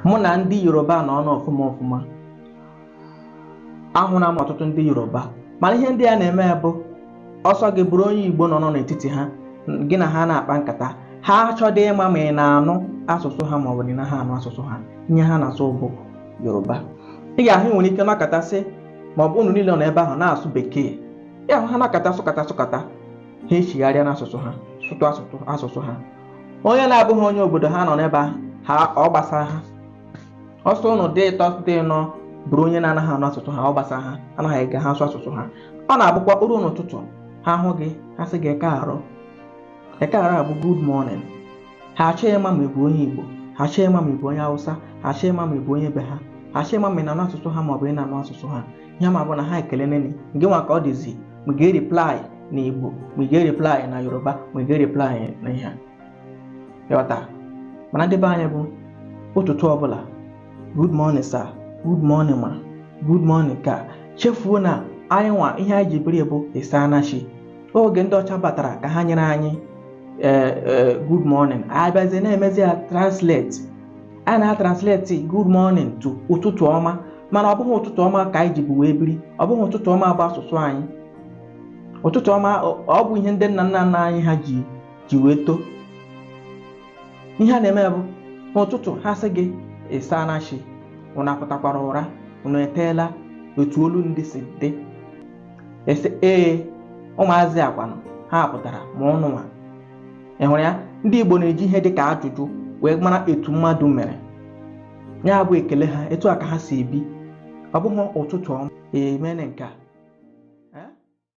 Mụ na ndị Yoruba nọ ọnụ ọfụma ọfụma. Ahụla m ọtụtụ ndị Yoruba, mana ihe ndị a na-eme bụ ọsọ gị bụrụ onye Igbo nọ n'etiti ha, gị na ha na-akpa nkata, ha achọdị ịma ma ị na-anụ asụsụ ha ma ọ bụ na ị naghị anụ asụsụ ha. Ihe ha na-asụ bụ Yoruba. Ị ga-ahụ, ị nwere ike nọkọta sị, ma ọ bụ unu niile nọ ebe ahụ na-asụ Bekee, ị ahụ ha nọkọta sụkata sụkata, ha echigharịa n'asụsụ ha, sụtụ asụsụ ha. Onye na-abụghị onye obodo ha nọ n'ebe ahụ, ha ọ gbasara ha. Ọsọ ụnụ dị ịtọ dị ịnọ bụrụ onye na-anaghị anụ asụsụ ha, ọ gbasara ha, anaghị ege ha asụ asụsụ ha. Ọ na-abụkwa uru n'ụtụtụ ha hụ gị, ha sị gị ekaarọ. Ekaarọ bụ good morning. Ha achọghị ịma ma ị bụ onye Igbo, ha achọghị ịma ma ị bụ onye Hausa, ha achọghị ịma ma ị bụ onye be ha, ha achọghị ịma ma ị na-anụ asụsụ ha ma ọ bụ ị na-anụ asụsụ ha. Ihe ma bụ na ha ekele nene gị nwa ka ọ dịzi ma ị ga-ereply na Igbo, ma ị ga-ereply na Yoruba, ma ị ga-ereply na ihe a. Ịghọta? Mana ndị be anyị bụ ụtụtụ ọbụla, good morning sir, good morning ma, good morning, ka chefuo na anyị nwa ihe anyị ji biri bụ ịsaanachi. Oge ndị ọcha batara ka ha nyere anyị ee good morning, anyị bịazie na-emezi ya translate. Anyị na-translate good morning to ụtụtụ ọma, mana ọ bụghị ụtụtụ ọma ka anyị ji bụ wee biri. Ọ bụghị ụtụtụ ọma bụ asụsụ anyị. Ụtụtụ ọma ọ bụ ihe ndị nna nna nna anyị ha ji wee too. Ihe a na-eme bụ n'ụtụtụ ha sị gị ịsaanachi, unu apụtakwara ụra, unu eteela, otu olu ndị si dị ese ee ụmụazị akwanụ ha pụtara ma ụnụ nwa. Ị hụrụ ya? Ndị Igbo na-eji ihe dịka ajụjụ wee mara etu mmadụ mere. Ya bụ ekele ha, etu a ka ha si ebi. Ọ bụghị ụtụtụ ọma emene nke a.